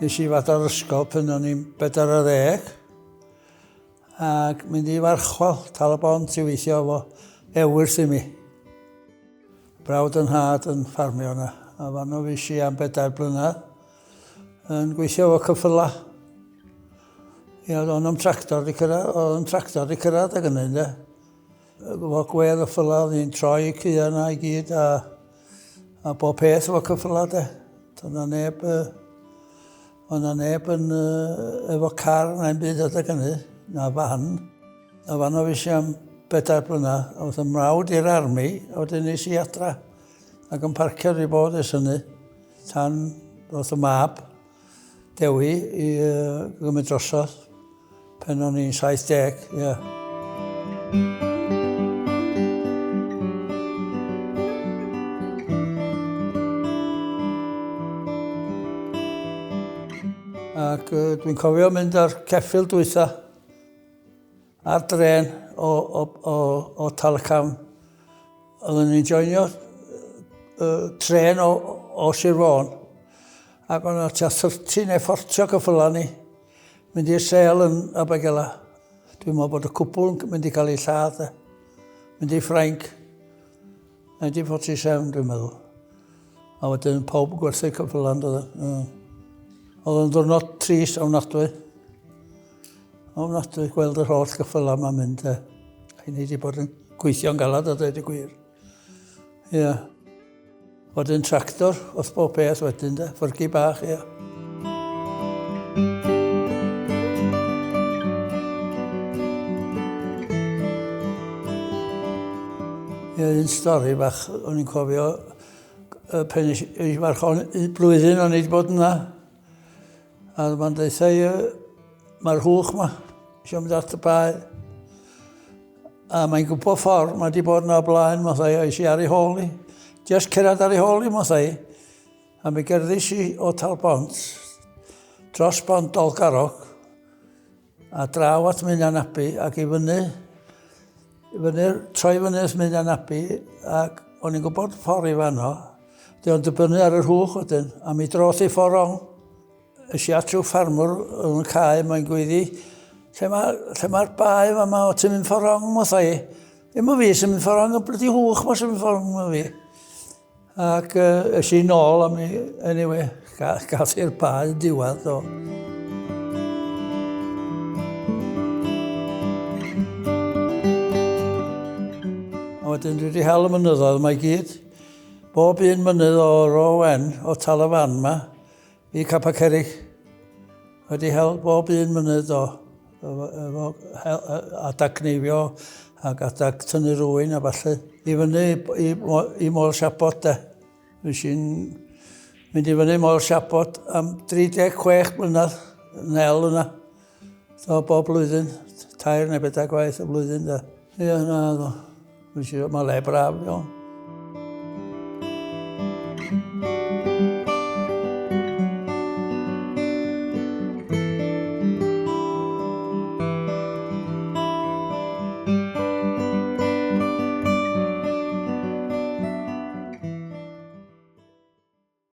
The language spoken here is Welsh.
Nes i fadael ysgol pan o'n i'n 40 ac mynd i Farchwal, Tal y Bont i weithio efo ewyrth i mi. Brawd yn nhad yn ffarmio yna, a fanno fues i am bedair blynedd yn gweithio efo cyffyla. Ia, oedd o'n tractor di cyrraedd, oedd o'n tractor di cyrraedd ag yna, ynde. Efo gwedd y ffyla, oedd hi'n troi cua yna i gyd, a, a bob peth efo cyffyla, de. Doedd na neb, oedd na neb yn, efo car na'n byd adeg hynny, na fan. A fanno fues i am bedair blynedd, a wrth y mrawd i'r army, a wedyn nes i adra. Ac yn parcio wedi bod ers hynny, tan ddoth y mab, Dewi, i uh, gymryd drosodd, pen o'n i'n 70, ie. Yeah. Ac uh, dwi'n cofio mynd ar ceffyl dwytha Ar drên o, o, o, o Tal-y-cafn, oeddwn ni'n joinio uh, trên o, o Sir Fôn, ac o'n tua 30 neu 40 o gyffylau ni, mynd i'r sel yn Abergela. Dwi'n meddwl bod y cwbl yn mynd i cael ei lladd, e. Mynd i Ffrainc. 1947 dwi'n meddwl. A wedyn pawb yn gwerthu cyffylau yn dod. Oedd yn ddwrnod trist ofnadwy. Ofnadwy gweld yr holl gyffylau yma'n mynd. E. A ni wedi bod yn gweithio'n galad a dweud y gwir. Ie. Yeah. Wedyn tractor, wrth bob peth wedyn de, ffyrgi bach, ie. Ie, un stori bach o'n i'n cofio pen nes i farch o'n blwyddyn o'n i wedi bod yna. A mae'n deutha i, mae'r hwch ma, eisiau mynd at y bae. A mae'n gwybod ffordd, mae wedi bod yna o blaen, mae'n dweud, oes i ar ei hôl i. Just cerdded ar ei hôl i, mae'n dweud. A mi gerddis i o Talbont, dros bont Dolgarrog, a draw at Mynan Abbey, ac i fyny, i fyny, troi fyny at Mynan Abbey, ac o'n i'n gwybod ffordd i fanno. Di o'n dibynnu ar yr hwch wedyn, a mi droth i ffordd rong. Es i at rhyw ffarmwr yn y cae, mae'n gweiddi, lle mae'r lle ma bae yma, ma, o ti'n mynd ffordd rong, mwtha i. Ddim o fi sy'n mynd ffordd rong, y blydi hwch ma sy'n mynd ffordd rong, fi. Ac uh, es i nôl am i, anyway, gath i'r bae yn diwedd, do. A wedyn dwi wedi hel y mynyddoedd yma i gyd. Bob un mynydd o Ro Wen, o Tal y Fan yma, i Capa Cerrig. Wedi hel bob un mynydd o, efo, efo hel, adag cneifio ac adag tynnu rwy'n a falle. I fyny i, i, i Môl Siabod de. Nes i'n mynd i fyny Môl Siabod am 36 mlynedd yn hel yna. So bob blwyddyn, tair neu bedair gwaith y blwyddyn de. Ie, na, do. Mae le braf iawn.